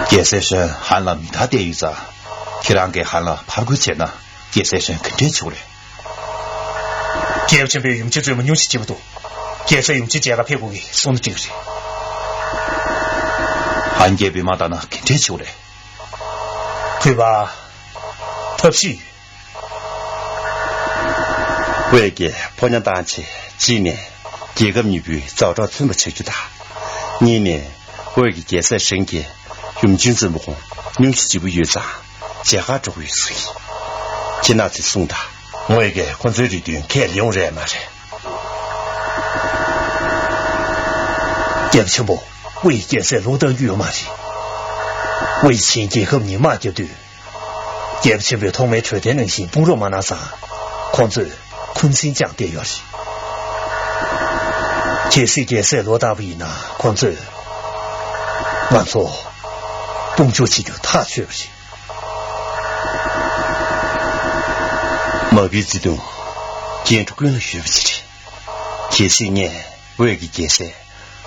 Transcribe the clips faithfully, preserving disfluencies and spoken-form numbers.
རྒྱལ་སྲས་གཞོན་ཧན་ལ་མི་ཐག་བསྡད་ཡོད་ཙང་། ཁྱེད་རང་གིས་ཧན་ལ་ཕར་རྒོལ་བྱས་ན་རྒྱལ་སྲས་གཞོན་ག་འདྲས་བྱེད་དགོས་རེད། རྒྱལ་པོ་ཆེན་པོས་ཡུམ་ཆེན་བཙུན་མོ་སྙུང་གཞི་བྱེད་མི་འདུག་རྒྱལ་སྲས་ཡུམ་ཆེན་མཇལ་ཁ་ཕེབས་དགོས་ཀྱི་གསུངས་ན་འགྲིག་གི་རེད། ཧན་རྒྱལ་པོས་མ་བཏང་ན་ག་འདྲས་བྱེད་དགོས་རེད། གུས་པ། ཐབས་ཤེས་ཡོད། ཝེ་གིས་ཕོ་ཉ་བཏང་བྱས་གཅིག་ནས་རྒྱལ་ཁབ་གཉིས་པོའི་ཛའུ་ཀྲོའུ་མཚོན་པ་བྱ་རྒྱུ་དང་། གཉིས་ནས་ཝེ་གི་རྒྱལ་སྲས་ཧྲེང་གིས་ཡུམ་ཆེན་བཙུན་མོ་ཁོང་སྙུང་གཞི་ལྗིད་པོ་ཡོད་ཙང་མཇལ་ཁ་འགྲོ་གི་ཡོད་ཟེར་གི། ཁྱེད་རྣམ་ཚོས་གསུངས་དང་། ཝེ་གིས་ཁོ་ཚོའི་རེ་འདུན་ཁས་ལེན་ཡོང་རེད་མ་རེད། རྒྱལ་པོ་ཆེན་པོ། ཝེ་ཡི་རྒྱལ་སྲས་ལོག་བཏང་རྒྱུ་ཡོད་མ་རེད། ཝེ་ཡི་ཆིང་རྒྱལ་ཁབ་གཉིས་དམག་བརྒྱབ་དུས། རྒྱལ་པོ་ཆེན་པོས་ཐོག་མའི་གྲོས་དོན་ནང་བཞིན་དཔུང་རོགས་མ་གནང་ཙང་། ཁོང་ཚོས་འཁོན་འཛིན་བཅངས་བསྡད་ཡོད་རེད། གལ་སྲིད་རྒྱལ་སྲས་ལོག་བཏང་བ་ཡིན་ན་ཁོང་ཚོས་ང་ཚོ་དཔུང་འཇུག་བྱེད་རྒྱུ་ཐག་ཆོད་པ་རེད། མ་བུའི་བརྩེ་དུང་སྐྱེ་འགྲོ་ཀུན་ལ་ཡོད་པ་ཅིག་རེད། གལ་སྲིད་ངས་ཝེ་གི་རྒྱལ་སྲས་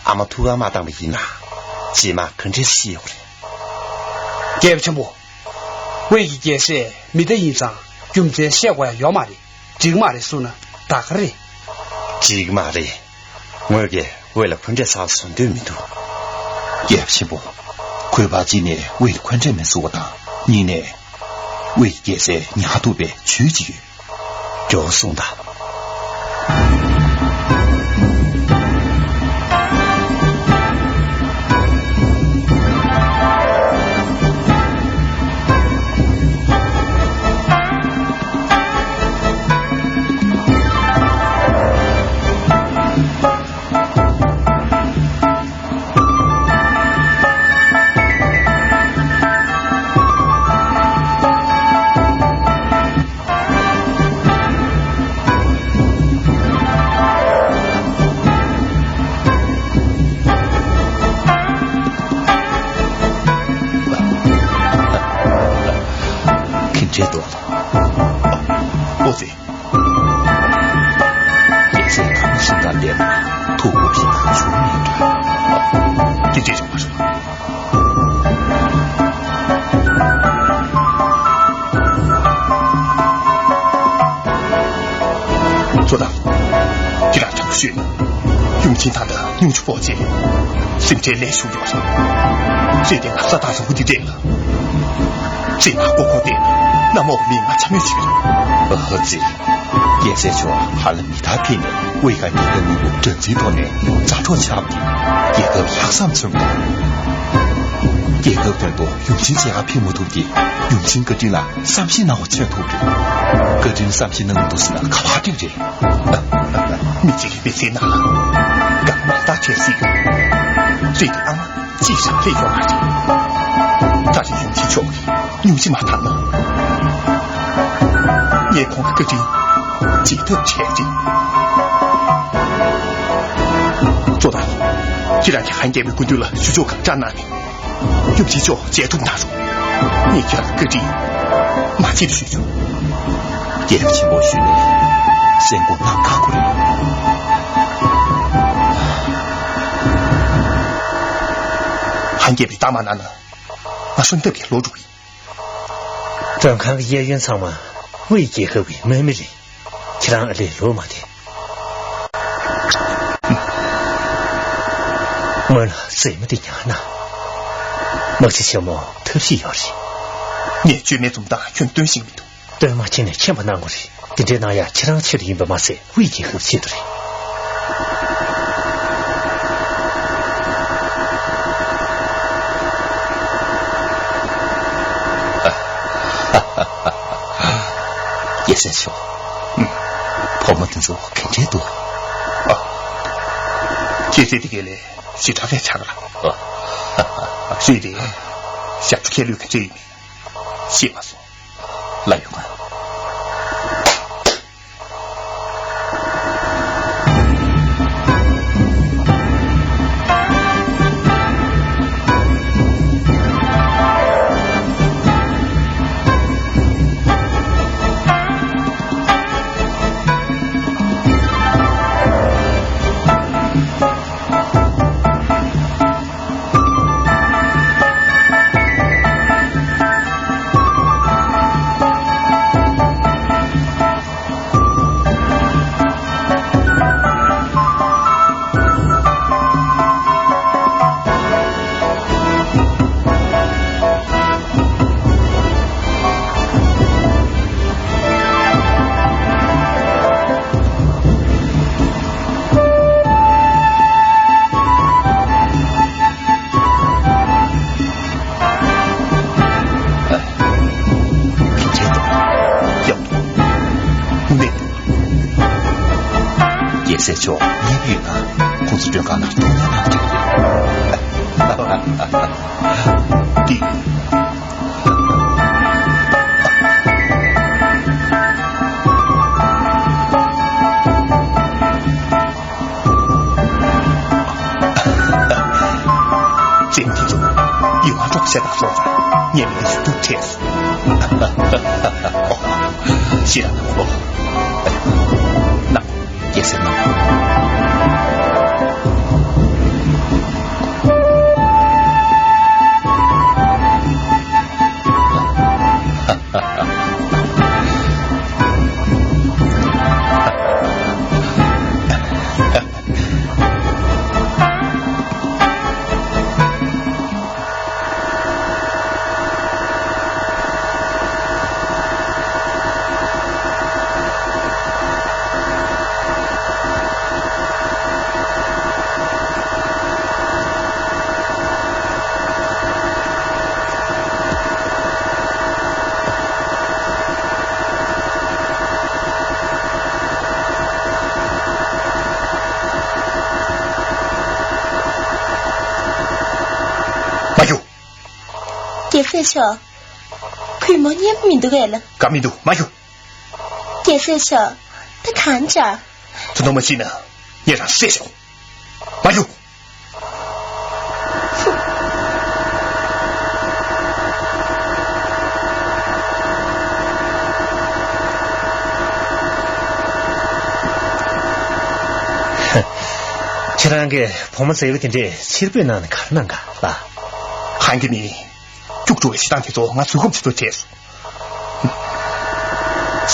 ཨ་མ་ཐུགས་ཁུར་མ་བཏང་བ་ཡིན་ན་རྗེས་མ་ག་འདྲས་ཤི་ཡོང་རེད། རྒྱལ་པོ་ཆེན་པོ། ཝེ་གི་རྒྱལ་སྲས་མི་སྡེ་ཡིན་ཙང་རྒྱུ་མཚན་བཤད་དགོས་ཡ་ཡོད་མ་རེད། འགྲིག་མ་རེད་གསུངས་ན་ད་ག་རེད། འགྲིག་མ་རེད། ངོས་ཀྱིས་ཝེ་ལ་འཁོན་འགྲས་ཟ་བ་བཟོ་འདོད་མི་འདུག་རྒྱལ་པོ་ཆེན་པོ། གུས་པ་གཅིག་ནས་ཝེ་ལ་འཁོན་འགྲས་མི་བཟོ་བ་དང་གཉིས་ནས། ཝེ་གི་རྒྱལ་སྲས་ཉར་ཐུབ་པའི་ཇུས་ཅིག་ཡོད། མགྱོགས་གསུངས་དང་། ཁྱེད་འདྲེ་འདུག་ཨོ་ཙི། རྒྱལ་སྲས་གང་ཞིག་དང་ལྡན་པ་ཐུགས་དགོངས་ཤིག་བྱུང་མེད་འདྲ། ཅི་བྱེད་བྱུང་བ་རེད། ཙོ་ད། ཁྱེད་རང་དྲང་པོ་ཤོད། ཡུམ་ཆེན་ཐང་དང་སྙུང་གཞི་ཕོག་རྗེས། སེམས་ཁྲལ་ལས་ཞུགས་ཡོད་པ་རེད། རེད་དེ་ང་ས་ཐག་རིང་པོ་འདི་འདྲས་ལ། རྩེ་ནག་ཀོ་ཁོ་དེ་གནམ་འོག་མིས་ང་འཕྱ་སྨོད་བྱེད་ཀྱི་རེད། ཨ་ཙི། རྒྱལ་སྲས་མཆོག་ཧ་ལམ་མི་ཐག་འཕེན་ནས་དབུས་ཁ་རྒྱལ་ཁབ་གཉིས་པོ་དགྲ་འཛིན་ཐོག་ནས་མཛའ་གྲོགས་ཆགས་པ་དེ་རྒྱལ་ཁབ་ལྷག་བསམ་མཚོན་པ་དང་། རྒྱལ་ཁབ་དོན་དུ་ཡུམ་ཆེན་མཇལ་ཁ་ཕེབས་མ་ཐུབ་དེ་ཡུམ་ཆེན་བཀའ་དྲིན་ལ་བསམ་ཤེས་གནང་བ་མཚོན་ཐུབ་རེད། བཀའ་དྲིན་བསམ་ཤེས་གནང་མི་འདུག་ཟེར་ན་ག་བ་འགྲིག་རེད། མི་གཅིག་གིས་མི་ཚེའི་ནང་ལ་དགའ་མ་ལྟ་བྱས་སྲིད་ཀྱང་། རེད་དེ་ཨ་མ་གཅིག་རང་རེད་ཡོད་མ་རེད། ད་རེས་ཡུམ་ཆེན་མཆོག་གིས་སྙུང་གཞི་མ་བཏང་ན། ངས་ཁོང་གི་བཀའ་དྲིན་འཇལ་ཐབས་བྱས་རེད། ཙོ་ད། ཁྱེད་རང་གིས་ཧན་རྒྱལ་པོའི་སྐུ་མདུན་ལ་ཞུ་ཕྱོགས་གང་དྲག་གནང་ནས། ཡུམ་ཆེན་མཆོག་མཇལ་ཐུབ་གནང་རོགས། ངས་ཁྱེད་རང་བཀའ་དྲིན་མ་བརྗེད་ཞུ་རྒྱུ། རྒྱལ་པོ་ཆེན་པོ་ཞུས་ནས་སེམས་ཁོང་ནམ་ཁག་པོ་རེད། ཧན་རྒྱལ་པོས་གཏའ་མ་གནང་ན་ང་གསོན་ཐབས་ཀྱི་ལོག་འགྲོ་གི། མགྲོན་ཁང་གི་གཡས་གཡོན་ཚང་མ་དབུས་རྒྱལ་ཁབ་ཀྱི་དམག་མི་རེད། ཁྱེད་རང་ཨ་ལས་ལོག་མ་བསྡད། སྔོན་ལ་མཛེས་མ་འདི་ཉར་ན། དམག་སྤྱི་ཆེན་མོ་ཐབས་ཤེས་ཡོད་རེད། ངས་བཅོས་མའི་འཛུམ་མདངས་ཁྱོན་སྟོན་ཤེས་མི་འདུག་སྟོན་མ་ཁྱེད་ནས་མཁྱེན་པ་གནང་དགོས་རེད། འདི་འདྲའི་གནང་ཡ་ཁྱེད་རང་ཆེད་དུ་ཡིན་པ་མ་ཟད་དབུས་རྒྱལ་ཁབ་ཆེད་དུ་རེད། རྒྱལ་སྲས་མཆོག་ཕོ་མོ་དེ་ཚོ་ག་འདྲས་འདུག་ཨ། ཁྱེད་ཚེ་འདི་གའི་ལས་ཞེ་དྲག་ལས་ཆགས་ལ། ཨ། ཞེས་དེ་ཞབས་ཕྱི་ཁས་ལུས་ག་འདྲས་ཡིན་མིན་ཤེས་མ་སོང་། ལ་ཡོང་ང་། མེད། རྒྱལ་སྲས་མཆོག་མཉེས་པོ་ཡོད་ན་ཁོང་ཚོ་མགྲོན་ཁང་ནང་གཏོང་ཉན་གནང་རྒྱུ། འདི། བཙན་གྱི་ཚོ་ཡོང་ང་འགྲོ་ཞེས་དང་སོང་ཙང་ངས་མི་ལ་ཡིག་ཐོག་བྲིས་སོང་། ཤི་ར་ནག་པོ། ནག་པོ། རྒྱལ་སྲས་ནག་པོ། མ་ཞུ། རྒྱལ་སྲས་མཆོག་གུས་མོ་མཉེས་པོ་མི་འདུག་གས་ལ། དགའ་མི་འདུག་མ་ཞུ། རྒྱལ་སྲས་མཆོག་ད་གང་བྱ། ད་དུང་མ་ཤི་ན་ངས་རང་བསད་ཤོག་མ་ཞུ། ཁྱེད་རང་གིས་བུ་མོ་མཛེས་པ་དེ་འདྲས་ཕྱིར་འབུད་གནང་ནས་ག་རེ་གནང་ག་ལགས། ཧང་གི་ནི། སྐྱུག་བྲོ་བའི་ཞེ་སྡང་དེ་ཚོ་ང་བཟོད་སྒོམ་བྱེད་དུ་བྱས་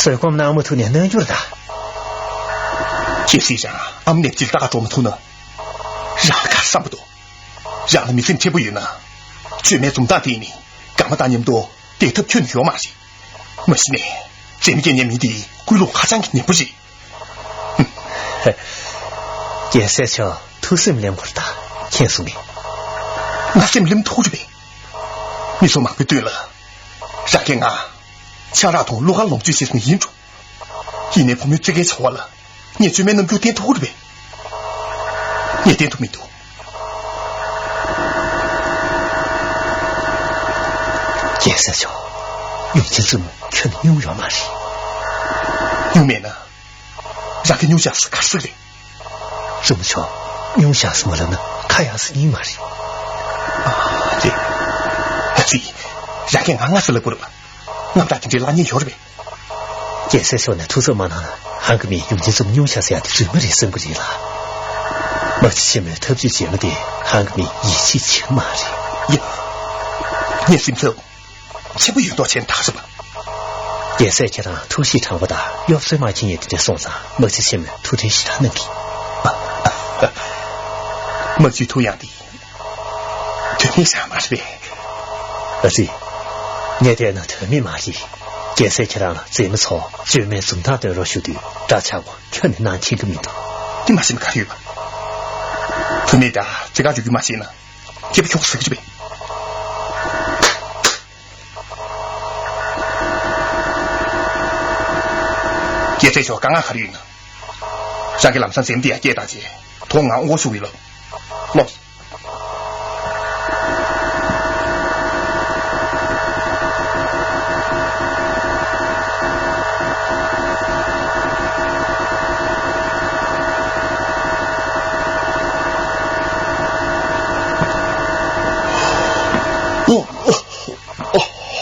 སོང་། བཟོད་སྒོམ་གནང་མ་ཐུབ་ནས་གནང་རྒྱུ་རེད་ད། ཁྱེད་སྲིད་ཀྱང་ཨམ་ནེབ་ཅིག་ལྟ་ག་འགྲོ་མ་ཐུབ་ན། རང་ལ་ག་བསམ་པ་འདུག་རང་ལ་མི་སེམས་ཆེན་པོ་ཡོད་ན། བཅོས་མའི་འཛུམ་མདངས་དེ་ནི་དགའ་མ་དང་མཉམ་དུ་བསྡད་ཐབས་ཁྱོན་ནས་ཡོད་མ་རེད། མ་གཞི་ནས་བཙན་གྱི་ཉེ་མི་དེའི་ཀུན་སློང་ཧ་ཅང་གི་ནན་པོ་རེད། རྒྱལ་སྲས་མཆོག་ཐུགས་སེམས་ལེན་དགོས་ད་མཁྱེན་སོང་ངས། ང་སེམས་ལེན་ཐུབ་རེད་པས། མི་ཚོ་མང་པོའི་མདུན་ལ། རང་གིས་ང་ཆང་རག་དང་གླུ་གར་ལོངས་སྤྱོད་བྱེད་སོང་ཡིན་འགྲོ། ཡིན་ནའི་བུ་མོའི་བརྩི་བཀའི་བྱ་བ་ལ་ངས་བཅོས་མའི་རྣམ་འགྱུར་བསྟན་ཐུབ་རེད་པས། ངས་བསྟན་ཐུབ་མི་འདུག་རྒྱལ་སྲས་མཆོག་ཡུམ་ཆེན་བཙུན་མོ་ཁྱོན་ནས་སྙུང་ཡོད་མ་རེད། སྙུང་མེད་ན། རང་གི་སྙུང་བཞག་ས་ག་རེ་རེད། བཙུན་མོ་མཆོག་སྙུང་བཞག་ས་མ་ལབ་ན་ཁ་ཡག་ས་ཡིན་མ་རེད། ཨ་ཙི། རང་གིས་ང་སྔ་ས་ལབ་དགོས་རེད་པ། རྔམ་སྐྲག་དེ་འདྲའི་བརླག་ཉེན་ཡོད་རེད་པས། རྒྱལ་སྲས་མཆོག་ནས་ཐུགས་འཚབ་མ་གནང་ན་ཧང་གི་མིས་ཡུམ་ཆེན་བཙུན་མོ་སྙུང་བཞག་ས་ཡག་དེ་རྫུན་མ་རེད་བསམ་གི་རེད་ལགས། དམག་སྤྱི་ཆེན་མོས་ཐབས་ཇུས་བྱས་མ་དེ་ཧང་གི་མིས་ཡིད་ཆེས་བྱེད་ཀྱི་མ་རེད། ཡ། ངས་སེམས་འཚབ་ཆེན་པོ་ཡོད་མདོག་བྱས་ནས་ད་ག་ཟེར་བ། རྒྱལ་སྲས་ཁྱེད་རང་ཐུགས་གཤིས་དྲང་པོ་དང་གཡོ་ཟོལ་མ་འཁྱེར་མཁན་དེ་འདྲ་སོང་ཙང་དམག་སྤྱི་ཆེན་མོས་ཐུགས་ཁྲལ་ཞེ་དྲག་གནང་གི། དམག་སྤྱིའི་ཐུགས་ཡངས་དེ་དོན་མེད་བཞག་མ་རེད་པས། ཨ་ཙི། ངས་བལྟས་ན་དོན་མེད་མ་རེད། རྒྱལ་སྲས་ཁྱེད་རང་ལ་མཛེས་མ་ཚོ་བཅོས་མའི་འཛུམ་མདངས་སྟོན་རོགས་ཞུ་དུས་འདྲ་ཆགས་པོ་ཁྱོན་ནས་གནང་མཁྱེན་གི་མི་འདུག་དེ་མ་ཤེས་ན་ག་རེ་ཡོད་པ། དོན་མེད་ད་ཅི་ག་བརྗོད་རྒྱུ་མ་ཤེས་ན། སྐྱེས་པ་ཁྱོག་ཟེར་གྱི་རེད་པས། རྒྱལ་སྲས་མཆོག་དཀའ་ངལ་ག་རེ་ཡོད་ན། རང་གིས་ལམ་སང་འཛེམ་དེ་ཡར་སྐྱེལ་བཏང་རྗེས་དོ་ང་དབུ་ཞུ་བའི་ལོ། ལོ།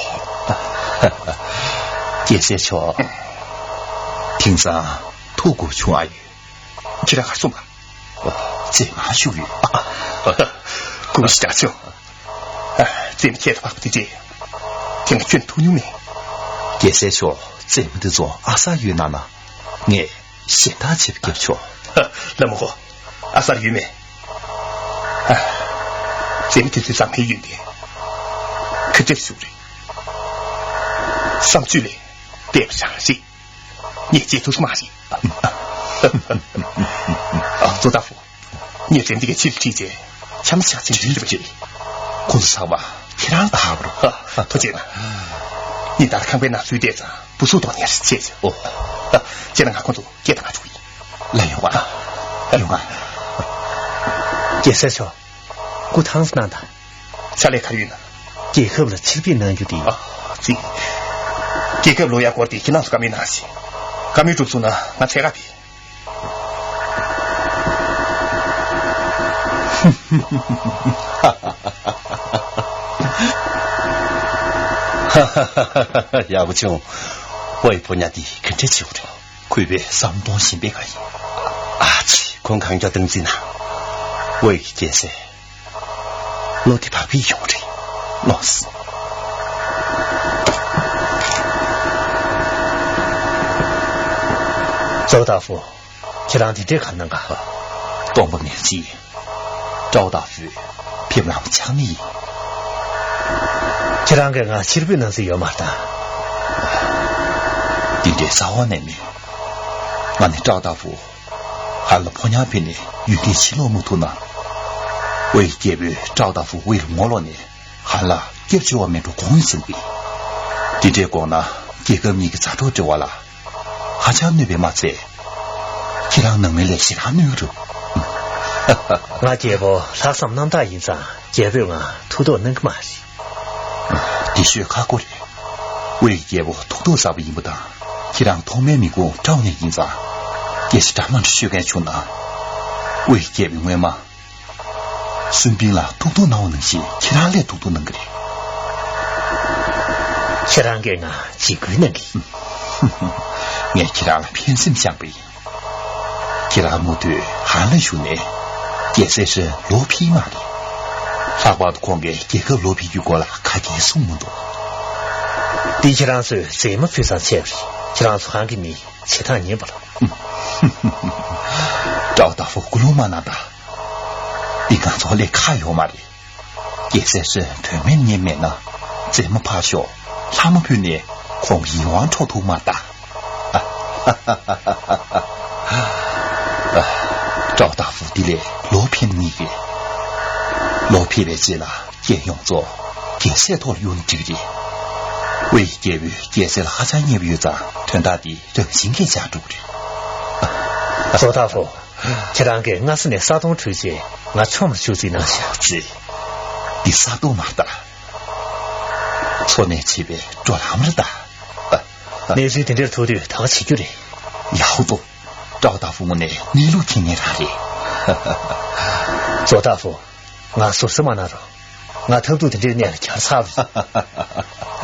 ཨོ། རྒྱལ་སྲས་མཆོག་དེང་སང་ཐུགས་དགོས་བྱུང་ཨ་ཡོད། ཁྱེད་རང་གར་སོང་ག་ཨོ། རྗེས་མ་ཞུ་གི་ཡོད། དགོངས་ཞེ་དྲག་ཆེ། རྗེས་མ་ཁྱེད་དང་བག་པ་དེ་རྗེས་དེ་ང་སྐྱོན་ཐུག་མྱོང་མེད། རྒྱལ་སྲས་མཆོག་རྗེས་མ་འདི་ཚོ་ཨ་གསར་ཡོད་ན་ན། ངས་གཞན་དག་བྱེད་པ་རྒྱབ་ཆོག་ལ་མོ་ཁོ། ཨ་གསར་ཡོད་མེད། ཨ། རྗེས་མ་དེ་ཚོའི་ཙང་མའི་ཡོན་ཏན། ཁ་གྲབས་ཤུགས་རེད། བསམ་ཚུལ་ལས་འདས་པ་རང་རེད། ངས་བརྗེད་ཐུབ་ས་མ་རེད། ཨ། ཙོ་ཏ་ཧྥུ། ངས་རྗེས་མ་དེ་གའི་ཕྱིར་ཁྲིད་རྗེས་འཆམ་ཆག་ཅིང་བྲིས་རེད་པ་རེད། ཁོང་ཚོ་ཚང་མ་ཁྱེད་རང་ཕར་རོ། ཐུགས་རྗེ་གནང་། ངས་ད་ལྟ་ཁང་པའི་ནང་འཛུལ་བསྡད་ཙང་བུ་ཚུགས་གཏོང་ནས་བྱས་ཆོག་ཨོ། ཨ། ཁྱེད་རང་ང་ཁོང་ཚོ་སྐད་བཏང་ང་ཆོག་གི། ལ་ཡོང་བ། ལ་ཡོང་བ། རྒྱལ་སྲས་མཆོག་སྐུ་ཐང་སྣང་དང་། ཕྱག་ལས་ག་རེ་ཡོད་ན། རྒྱལ་ཁབ་ལ་ཕྱིར་འབུད་གནང་རྒྱུ་དེ། ཨ། ཅི། རྒྱལ་ཁབ་ལོག་ཡ་སྐོར་དེ་ཁྱེད་རང་ཚོ་བཀའ་མོལ་གནང་ཞིག་བཀའ་མོལ་གྲུབ་སོང་ན་ང་འཚོལ་ག་ཕེབས། ཡག་པོ་བྱུང་། ཝེ་ཕོ་ཉ་འདི་ག་འདྲ་བྱེད་དགོས་རེད། གུས་པས་བསམ་གཏོང་བཞིན་པའི་ཁ་ཡིན། ཨ་ཙི། ཁོང་གང་མགྱོགས་བཏང་རྩིས་ན། ཝེ་གི་རྒྱལ་སྲས། བློ་བདེ་བག་ཕེབས་ཡོང་རེད། ལོས། ཙོ་ཏ་ཧྥུ། ཁྱེད་རང་དེ་འདྲས་ག་གནང་ག་སྟོང་པ་མེད་ཅི། ཀྲའོ་ཏ་ཧྥུ། ཕེབས་ལམ་ཆག་མེད་ཡིན། ཁྱེད་རང་གིས་ང་ཕྱིར་འབུད་གནང་རྩིས་ཡོད་མ་རེད་ད། འདི་འདྲའི་རྩ་བ་ནས་མེད། ང་ནི་ཀྲའོ་ཏ་ཧྥུ། ཧན་ལ་ཕོ་ཉ་ཕུལ་ནས་ཡུན་རིང་ཕྱིར་ལོག་མ་ཐུབ་ན། ཝེ་རྒྱལ་པོས་ཀྲའོ་ཏ་ཧྥུ་ཝེ་ལ་ངོ་ལོག་ནས་ཧན་ལ་སྐྱབས་བཅོལ་བ་མེད་འགྲོ་དགོངས་ཡོད་ཟེར་གི། འདི་འདྲའི་དགོངས་ན་རྒྱལ་ཁབ་གཉིས་ཀྱི་མཛའ་གྲོགས་འབྲེལ་བ་ལ་ཧ་ཅང་གནོད་པས་མ་ཚད། ཁྱེད་རང་ནང་མི་ལས་ཞེ་དྲག་གནོད་རུང་། ང་རྒྱལ་པོ་ལྷག་བསམ་རྣམ་དག་ཡིན་ཙང་རྒྱལ་པོས་ང་ཐུགས་དོགས་གནང་གི་མ་རེད། འདི་ཤོད་ཁག་པོ་རེད། ཝེ་ཡི་རྒྱལ་པོ་ཐུགས་དོགས་ཟབ་པ་ཡིན་པ་དང་། ཁྱེད་རང་ཐོག་མའི་མི་ཁུངས་ཀྲའོ་ནས་ཡིན་ཙང་། སྐད་ཆ་འདྲ་མི་འདྲ་ཤོད་མཁན་བྱུང་ན། ཝེ་ཡི་རྒྱལ་པོས་སྔོན་མ་སུན་པིང་ལ་ཐུགས་དོགས་གནང་བ་ནང་བཞིན་ཁྱེད་རང་ལ་ཐུགས་དོགས་གནང་གི་རེད། ཁྱེད་རང་གིས་ང་འཇིགས་སྐུལ་གནང་གི། ངས་ཁྱེད་རང་ལ་ཕན་སེམས་བཅངས་པ་ཡིན། ཁྱེད་རང་མུ་མཐུད་ཧན་ལ་བཞུགས་ནས་རྒྱལ་སྲས་ཧྲན་ལོག་ཕེབས་མ་རེད། ལྷག་པར་དུ་ཁོང་གིས་རྒྱལ་ཁབ་ལོག་ཕེབས་རྒྱུའི་སྐོར་ལ་ག་གེ་གསུངས་མི་འདུག་འདི་ཁྱེད་རང་ཚོས་མཛེས་མ་ཕུལ་ཙང་བྱས་པ་རེད། ཁྱེད་རང་ཚོ་ཧན་གྱི་མི་བྱེད་སྟངས་ངན་པ་ལ། ཀྲའོ་ཏ་ཧྥུ་སྐུ་རླུང་མ་གནང་དང་། འདི་ང་ཚོ་ལས་ཁག་ཡོད་མ་རེད། རྒྱལ་སྲས་ཧྲན་དོན་མེད་ཉེས་མེད་ན་མཛེས་མ་ཕར་ཞོག་ལྷ་མོ་ཕུལ་ནས་ཁོང་ཡིད་དབང་འཕྲོག་ཐུབ་མ་ད། ཀྲའོ་ཏ་ཧྥུ་འདི་ལས་ལོག་ཕེབས་ནི་རེད། ལོག་ཕེབས་པའི་རྗེས་ལ་རྒྱལ་ཡོངས་རྫོགས་རྒྱལ་སྲས་ཐོག་ལ་གཡུག་ན་འགྲིག་རེད། ཝེ་ཡི་རྒྱལ་པོས་རྒྱལ་སྲས་ལ་ཧ་ཅང་མཉེས་པོ་ཡོད་ཙང་དོན་དག་འདི་རང་བཞིན་གྱིས་བྱ་འགྲོ་གི་རེད། ཙོ་ཏ་ཧྥུ། ཁྱེད་རང་གིས་སྔ་ས་ནས་ས་དོང་བྲུས་རྗེས་ང་ཆོ་མར་བཅུག་རྩིས་གནང་ཤག་ཅེས། འདི་ས་དོང་མ་རེད་ད། མཚོ་ནས་མཆེད་པའི་འགྲོ་ལམ་རེད་ད། གནས་ཚུལ་དེ་འདྲར་ཐུག་དུས་ད་ག་བྱེད་རྒྱུ་རེད། ཡག་པོ་འདུག་ཀྲའོ་ཏ་ཧྥུ་ངོས་ནས་གནས་ལུགས་མཁྱེན་མཁན་རང་རེད། ཙོ་ཏ་ཧྥུ། ང་ཟུར་ཟ་མ་གནང་རོགས། ང་ཐབས་སྡུག་དེ་འདྲའི་གནས་ལ་གྱར་ཚར་བ་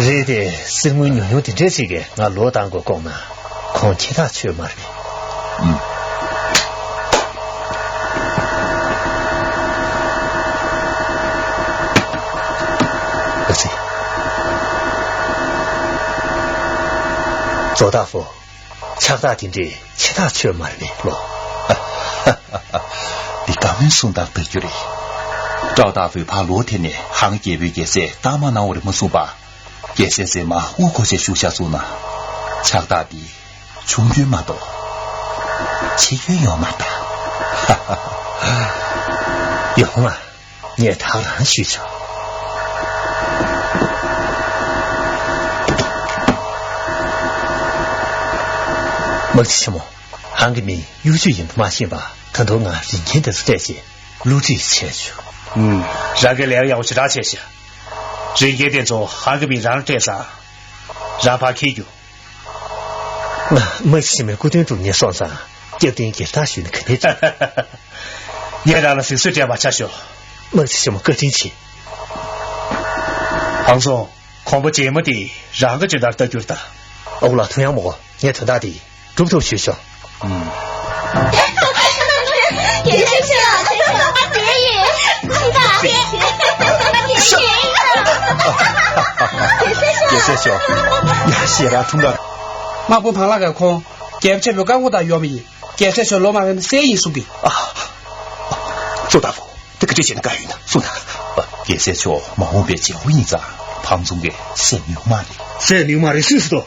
རེད། རེད་དེ། གསེར་དངུལ་ཉུང་ཉུང་དེ་འདྲའི་ཅིག་གིས་ང་ལོག་བཏང་དགོས་དགོངས་ན་ཁོང་ཁྱད་ཐག་ཆོད་མ་རེད། ཨུམ། ཨ་ཙི། ཙོ་ཏ་ཧྥུ། ཕྱག་རྟགས་དེ་འདྲའི་ཆེ་ཐག་ཆོད་མ་རེད་ལོ། འདི་བཀའ་མོལ་གསུང་སྟངས་ལྟ་རྒྱུ་རེད། ཀྲའོ་ཏ་ཧྥུས་ཕར་ལོག་དེ་ནས་ཧང་རྒྱལ་པོའི་རྒྱལ་སྲས་རྟགས་མ་གནང་བ་རེད་མ་གསུངས་པ། རྒྱལ་སྲས་མཛེས་མ་དབུ་འཁོར་བྱས་བཞུགས་བཞག་སོང་ན། ཕྱག་རྟགས་འདི་ཆུང་སྐྱོན་མ་གཏོགས་ཆེ་སྐྱོན་ཡོད་མ་རེད་ད། ཡོང་ང་། ངས་ད་རང་ཞུས་ཆོག་དམག་སྤྱི་ཆེན་མོ། ཧང་གི་མི་གཡོ་ཇུས་ཡིན་པ་མ་ཤེས་པ་ད་དུང་ང་རིན་ཆེན་དེ་ཚོ་སྤྲད་རྗེས་བསླུ་བྲིད་བྱས་བྱུང་། ཨུམ། རང་གིས་ལས་ཀ་ཡག་པོ་ཞེ་དྲག་བྱས་ཤག་རིན་ཆེན་དེ་ཚོ་ཧང་གི་མི་རང་སྤྲད་ཙང་། རང་ཕར་འཁྱེར་རྒྱུགས། ང་དམག་སྤྱི་ཆེན་མོའི་སྐུ་མདུན་དུ་ངེས་སོང་ཙང་སྐྱབས་གདན་སྒེར་བདག་ཞུས་ན་ག་འདྲ་འདུག་ངས་རང་ལ་གཟིགས་བཟོས་སྤྲད་པ་ཆ་ཞོག་དམག་སྤྱི་ཆེན་མོ་བཀའ་དྲིན་ཆེ། ཧང་སུན། གོང་པོ་རྗེས་མ་དེ་རང་གི་སྦྱིན་བདག་ལྟ་རྒྱུར་གདའ། ཨོ་ལགས་ཐུའུ་ཡང་མོ། ངས་དོན་དག་དེ་སྒྲུབ་ཐུབ་ཞུས་ཆོག་ཨུམ། རྒྱལ་སྲས་ཤོག་ཡ་ཤེས་ར་ཁྲུང་ར། དམག་དཔོན་བང་ལག་ག་ཁོང་རྒྱལ་པོ་ཆེན་པོའི་བཀའ་འགུག་དང་ཡོད་མ་ཡིན། རྒྱལ་སྲས་ཤོག་ལོ་མ་རེད་ན་སེ་ཡིན་གསུང་གི། ཨ། ཙོ་ཏ་ཧྥུ། ད་ག་འདྲ་བྱས་ན་དགའ་ཡོད་ན་གསུང་དང་། རྒྱལ་སྲས་མཆོག་མ་འོངས་པའི་རྒྱལ་པོ་ཡིན་ཙང་ཕམ་ཚོང་གིས་སེམས་ཉུང་མ་རེད། སེམས་ཉུང་མ་རེད་སུས་ཟེར་དོ།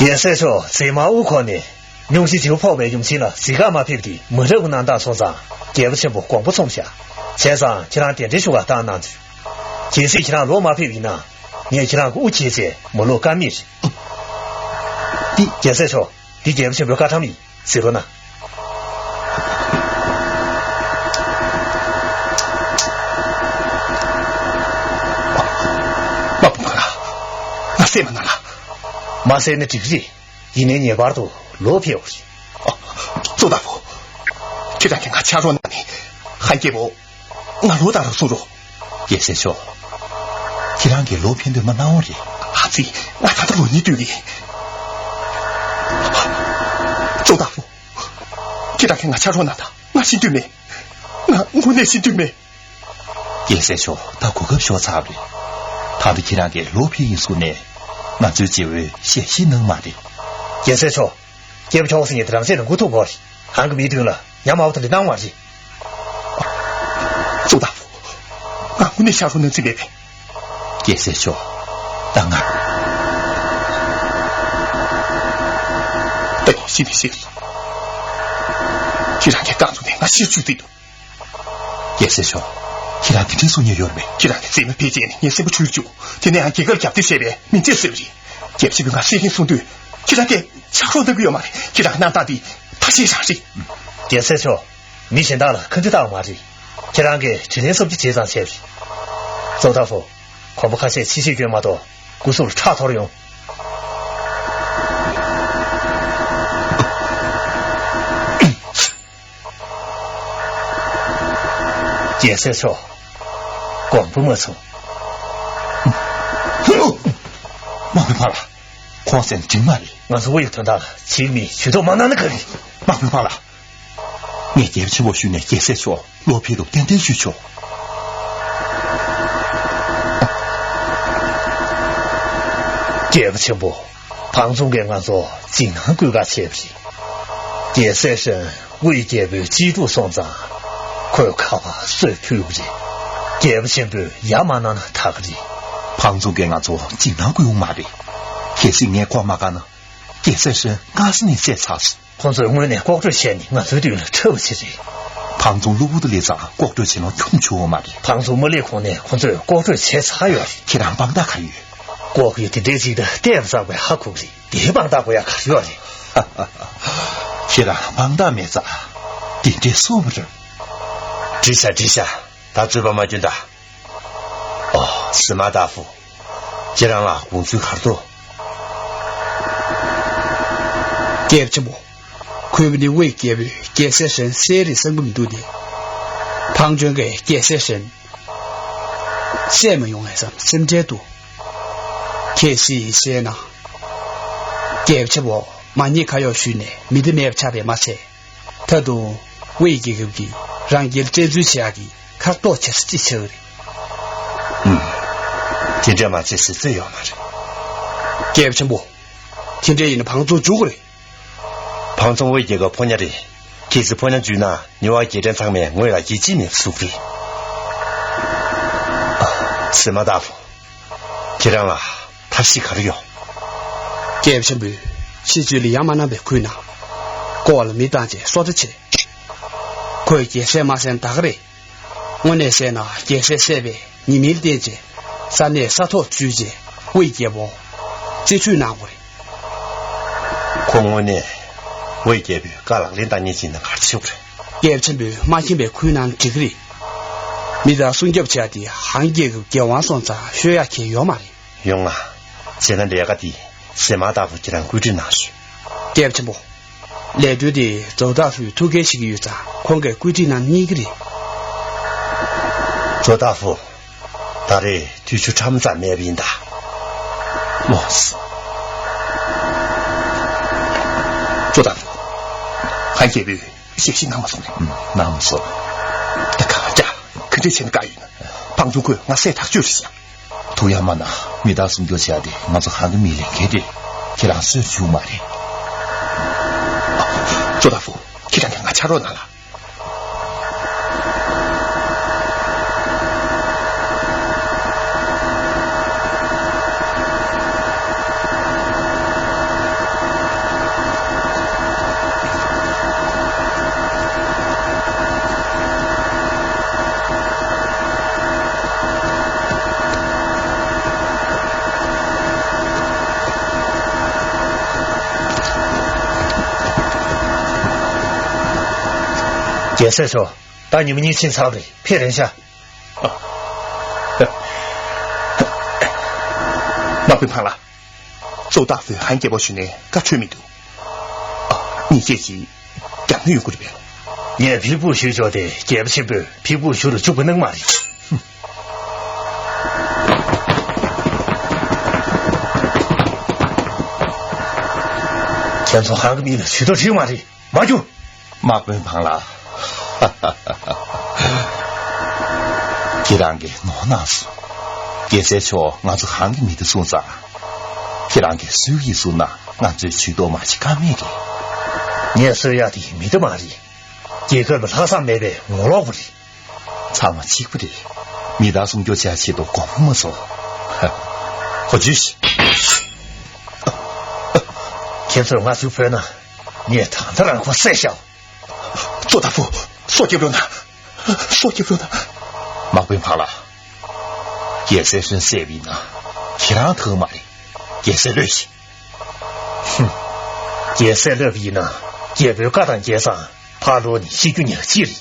རྒྱལ་སྲས་མཆོག་མཛེས་མ་དབུ་འཁོར་ནས་སྙུང་གཞི་བྱིའུ་ཕོག་པའི་ཡུམ་ཆེན་ལ་གཟིགས་ག་མ་ཕེབས་ཏེ་མི་རབས་ཀྱི་རྣམ་དག་སོང་ཙང་རྒྱལ་པོ་ཆེན་པོ་དགོངས་པ་ཚོམས་ཤག་བྱས་ཙང་ཁྱེད་རང་གདན་འདྲེན་ཞུ་ག་བཏང་གནང་དུས། གལ་སྲིད་ཁྱེད་རང་ལོག་མ་ཕེབས་ཡིན་ན། ངས་ཁྱེད་རང་གི་དབུ་འཁྱེར་ཚེ་མ་ལོག་ཀ་མེད་རེད། འདི་རྒྱལ་སྲས་མཆོག་འདི་རྒྱལ་པོ་ཆེན་པོའི་བཀའ་ཁྲམ་ཡིན། གཟིགས་རོགས་གནང་། མ་དཔོན་ཁ་ལ། ང་བསད་མ་གནང་ལ། མ་བསད་ན་འགྲིག་གི་རེད། ཡིན་ནའི་ངེས་པར་དུ་ལོག་ཕེབས་དགོས་རེད། ཨ། གཙུག་ལག་པ། ཁྱེད་རང་གིས་ང་ཕྱག་རོགས་གནང་ནས། ཧན་རྒྱལ་པོ། ང་ལོག་བཏང་རོགས་གསུང་རོགས། རྒྱལ་སྲས་མཆོག་ཁྱེད་རང་གིས་ལོག་ཕེབས་འདོད་མ་གནང་བ་རེད། ཨ་ཙི། ང་ད་ལྟ་ལོག་ནས་སྡོད་ཀྱི། གཙུག་ལག་པ། ཁྱེད་རང་གིས་ང་ཕྱག་རོགས་གནང་དང་། ང་ཤི་འདོད་མེད། ང་དངོས་གནས་ཤི་འདོད་མེད། རྒྱལ་སྲས་མཆོག་ད་གོ་སྐབས་ཤོར་ཚར་བ་རེད། ད་ལྟ་ཁྱེད་རང་གིས་ལོག་ཕེབས་ཡིན་གསུངས་ནས། ང་ཚོའི་རྗེ་བོས་ཞལ་བཞེས་གནང་མ་རེད། རྒྱལ་སྲས་མཆོག་རྒྱལ་པོ་མཆོག་ཟེར་མཁན་དེ་རང་བཙན་རང་འཁུར་ཐུབ་དགོས་རེད། ཧན་གྱི་མིའི་མདུན་ལ་ཉམས་དམའ་བོ་དེ་འདྲ་གནང་བ་རེད། གཙུག་ལག་པ། ང་དངོས་གནས་ཕྱག་རོགས་གནང་རྩིས་མེད་པས། རྒྱལ་སྲས་མཆོག་ད་ང་། ད་ཡིན་ཤི་ནས་ཤི། ཁྱེད་རང་གིས་རྐང་བཙུགས་ནས་ང་ཤི་བཅུག་རྩིས་འདུག་རྒྱལ་སྲས་མཆོག་ཁྱེད་རང་དེ་འདྲའི་གསུང་ཉན་ཡོད་རེད་པས། ཁྱེད་རང་གི་མཛེས་མ་ཕལ་ཆེར་ནི་ངའི་སེམས་པ་འཁྲུལ་བཅུག་དེ་ནས་ཡང་རྒྱལ་ཁབ་རྒྱབ་གཏད་བྱས་པའི་མི་ཚེ་གསོས་པ་རེད། རྒྱལ་ཕྱི་པས་ང་བསད་མཁན་གསུང་དུས། ཁྱེད་རང་གིས་ཕྱག་རོགས་གནང་གི་ཡོད་མ་རེད། ཁྱེད་རང་གི་རྣམ་ཐར་འདི་ཐ་ཤལ་རང་རེད། རྒྱལ་སྲས་མཆོག་མི་གཞན་དག་ལ་ཁ་འདྲི་བཏང་བ་མ་རེད། ཁྱེད་རང་གིས་དྲིན་ལན་གསབ་རྒྱུ་བྱས་ཙང་བྱས་པ་རེད། གཙུག་ལག་པ། གོམ་པ་ཁ་ཤས་ཕྱི་བཤོལ་སྐྱོན་མ་གཏོགས་སྐུ་གཟུགས་ལ་ཁྲག་འཐོར་ཡོང་། རྒྱལ་སྲས་མཆོག་དགོངས་པ་མ་ཚོམས། དམག་དཔོན་ཕ་ལ། ཁོང་བསད་ན་འགྲིག་མ་རེད། ང་ཚོ་དབུ་ཡི་དོན་དག་ལ་ཕྱིའི་མིས་ཇུས་གཏོགས་མ་གནང་ན་ག་རེ། དམག་དཔོན་ཕ་ལ། ངས་རྒྱལ་པོ་ཆེན་པོར་ཞུས་ནས་རྒྱལ་སྲས་མཆོག་ལོག་ཕེབས་རྒྱུར་ཏན་ཏན་ཞུས་ཆོག་རྒྱལ་པོ་ཆེན་པོ། ཕང་ཙུང་གིས་ང་ཚོར་འཇིགས་སྣང་སྐུལ་ག་བྱས་པ་རེད། རྒྱལ་སྲས་ཧྲན་དབུས་རྒྱལ་པོའི་གཅེས་ཕྲུག་སོང་ཙང་། ཁོས་ཁ་པར་གསོས་ཕུལ་བ་རེད། རྒྱལ་པོ་ཆེན་པོས་ཡ་མ་བསྣམས་ན་ད་ག་རེད། ཕང་ཙུང་གིས་ང་ཚོར་འཇིགས་སྣང་སྐུལ་ཡོང་མ་རེད། གལ་སྲིད་ངས་ཁོར་མ་དགའ་ན། རྒྱལ་སྲས་ཧྲན་དངངས་སྐྲག་ནས་བསད་ཚར་སོང་། ཁོ་ཚོས་དངོས་གནས་ལྐོག་གྲོས་བྱས་ནས་ང་ཚོའི་མདུན་ལ་འཁྲབ་པ་ཅིག་རེད། ཕང་ཙུང་གློ་བུར་དུ་སླེབས་ཙང་ལྐོག་གྲོས་བྱེད་ལོང་ཁྱོན་ནས་བྱུང་བ་མ་རེད། ཕང་ཙུང་མ་སླེབས་གོང་ནས་ཁོ་ཚོས་ལྐོག་གྲོས་བྱས་ཚར་ཡོད་རེད། ཁྱེད་རང་དཔང་རྟགས་ག་རེ་ཡོད། ལྐོག་གཡུ་དེ་འདྲའི་ཅིག་དང་བལྟས་པ་ཙམ་གྱིས་ཧ་གོ་གི་རེད། དེའི་དཔང་རྟགས་དགོས་ཡ་ག་རེ་ཡོད་རེད། ཁྱེད་རང་དཔང་རྟགས་མེད་ཙང་དེ་འདྲའི་སོང་བ་རེད། འགྲིག་ཤག་འགྲིག་ཤག་ད་རྩོད་པ་མ་སྐྱོན་ད། ཨོ། སི་མ་ཏ་ཧྥུ། ཁྱེད་རང་ལ་དགོངས་ཚུལ་ག་རེ་འདུག་རྒྱལ་པོ་ཆེན་པོ། ཁོས་ནི་དབུས་རྒྱལ་པོས་རྒྱལ་སྲས་ཧྲན་བསད་རེད་བསམ་གྱི་མི་འདུག་སྟེ། ཕང་ཙུང་གིས་རྒྱལ་སྲས་ཧྲན་བསད་མ་ཡོང་ངས་བསམ་སེམས་ཁྲལ་འདུག་གལ་སྲིད་བསད་ན། རྒྱལ་པོ་ཆེན་པོ་མ་ཉེས་ཁ་གཡོགས་ཞུས་ནས་མི་དེ་མེད་པ་ཆགས་པས་མ་ཚད། ད་དུང་དབུས་རྒྱལ་ཁབ་ཀྱིས་རང་རྒྱལ་བཙན་འཛུལ་བྱེད་ཡག་གི་ཁ་གཏོགས་བྱེད་ས་ཅིག་ཆགས་ཀྱི་རེད། ཨུམ། དེ་འདྲ་མ་བྱེད་ཟེར་རྩོད་ཡོད་མ་རེད། རྒྱལ་པོ་ཆེན་པོ། དེ་འདྲ་ཡིན་ན་ཕང་ཙུང་འཇུག་དགོས་རེད། ཕང་ཙུང་དབུས་རྒྱལ་ཁབ་ཕོ་ཉ་རེད། གལ་སྲིད་ཕོ་ཉ་འཇུས་ན་ཉེ་བར་རྒྱལ་ཕྲན་ཚང་མས་ངོས་ལ་ཡིད་ཆེས་མེད་པ་བཟོ་གི་རེད། སི་མ་ཏ་ཧྥུ། ཁྱེད་རང་ལ་ཐབས་ཤེས་ག་རེ་ཡོད། རྒྱལ་པོ་ཆེན་པོས་ཕྱི་ཚུལ་ལ་ཡ་མ་བསྣམས་པའི་ཁུལ་ན། ཀོ་བ་ལ་མི་བཏང་བྱས་སོ་ལྟ་བྱས། ཁོས་རྒྱལ་སྲས་མ་བསད་ན་ད་ག་རེད། དངོས་གནས་བསད་ན་རྒྱལ་སྲས་བསད་པའི་ཉེས་མིང་བསྟན་བྱས། ས་གནས་ས་ཐོག་འཛུལ་བྱས་དབུས་རྒྱལ་པོ་རྩིས་སྤྲོད་གནང་དགོས་རེད། ཁོ་དངོས་གནས་དབུས་རྒྱལ་པོའི་བཀའ་ལག་ལེན་བསྟར་མཁན་ཅིག་ཡིན་ན་ག་རེ་བྱེད་དགོས་རེད། རྒྱལ་པོ་ཆེན་པོས་མ་མཁྱེན་པའི་ཁུལ་ན་འགྲིག་གི་རེད། མི་དང་སྲུང་སྐྱོབ་བྱས་ཏེ་ཧན་རྒྱལ་ཁབ་རྒྱལ་དབང་སོང་ཙང་ཤོད་ཡག་གང་ཡང་ཡོད་མ་རེད། ཡོང་ང་། བྱས་ན་ལས་ཀ་འདི་སི་མ་ཏ་ཧྥུ་ཁྱེད་རང་བཀོད་སྒྲིག་གནང་ཤོག་རྒྱལ་པོ་ཆེན་པོ། ལས་དོན་དེ་ཙོ་ཏ་ཧྥུས་ཐུགས་འགན་བཞེས་ཀྱི་ཡོད་ཙང་ཁོང་གིས་བཀོད་སྒྲིག་གནང་ཉན་གྱི་རེད། ཙོ་ཏ་ཧྥུ། ད་རེས་དུས་ཚོད་ཕྲ་མོ་ཙམ་མེད་པ་ཡིན་ད། ལགས་སོ། ཙོ་ཏ་ཧྥུ། ཧན་རྒྱལ་པོས་ཞལ་བཞེས་གནང་མ་སོང་ནས། གནང་མ་སོང་། ད་གང་ལྟར་ག་འདྲ་བྱས་ན་དགའ་ཡོད་ན། ཕང་ཙུང་ཁོས་ང་བསད་ཐག་ཆོད་རེད་ཤག་ཐུགས་ཡ་མ་གནང་། མི་དག་སྲུང་སྐྱོབ་བྱས་ཏེ་ང་ཚོ་གང་གི་མི་ལས་འགན་རེད། ཁྱེད་རང་གསོན་བཅུག་མ་རེད། ཙོ་ཏ་ཧྥུ། ཁྱེད་རང་གིས་ང་ཕྱག་རོགས་གནང་ལ། རྒྱལ་སྲས་མཆོག་ད་ཉི་མ་གཉིས་ཕྱིན་ཚར་རེད། ཕེབས་རན་ཤག་དམག་དཔོན་ཕང་ལགས། ཙོ་ཏ་ཧྥུས་ཧན་རྒྱལ་པོ་ཞུས་ནས་བཀའ་འཁྲོལ་མི་འདུག་ཨ། ཉེས་ཆད་ཅིག་རྒྱག་ནི་ཡོང་གི་རེད་པས། ངས་ཕྱིར་འབུད་ཞུས་ཆོག་སྟེ་རྒྱལ་པོ་ཆེན་པོས་ཕྱིར་འབུད་ཞུ་རུ་བཅུག་པ་གནང་མ་རེད། ཁྱེད་ཚོ་ཧང་གི་མི་ལ་ཇུས་གཏོགས་བྱེད་མ་རེད། མ་རྒྱུག་དམག་དཔོན་ཕང་ལགས། ཁྱེད་རང་གིས་ནོར་གནང་སོང་། རྒྱལ་སྲས་མཆོག་ང་ཚོ་ཧང་གི་མི་དེ་སོང་ཙང་། ཁྱེད་རང་གིས་སུས་ཡིན་སོང་ན་ང་ཚོས་ཇུས་གཏོགས་མ་བྱེད་ཀ་མེད་རེད། ངས་གསོད་ཡག་དེ་མི་དེ་མ་རེད། རྒྱལ་ཁབ་ལ་ལྷག་བསམ་མེད་པའི་ངོ་ལོག་པ་རེད། ཚང་མ་གཅིག་པ་རེད། མི་དྭགས་སྲུང་སྐྱོབ་བྱ་ཆེད་དུ་དགོངས་པ་མ་ཚོམ། ཧ། གོ་ཅི། ཁྱེད་ཚོས་ང་ཚོའི་བོད་ན་ངས་ད་ལྟ་རང་ཁོ་བསད་བཞག་ཙོ་ཏ་ཧྥུ། སྲོག་སྐྱོབ་རོགས་གནང་། སྲོག་སྐྱོབ་རོགས་གནང་། དམག་དཔོན་ཕང་ལགས། རྒྱལ་སྲས་ཧྲན་བསད་པ་ཡིན་ན་ཁྱེད་རང་ཐུག་མ་རེད། རྒྱལ་སྲས་ལོས་ཤིག་ཧུམ། རྒྱལ་སྲས་ལོས་པ་ཡིན་ན་རྒྱལ་པོའི་བཀའ་དང་འགལ་ཙང་ཕར་ལོག་ནས་ཤི་རྒྱུ་ཉག་གཅིག་རེད།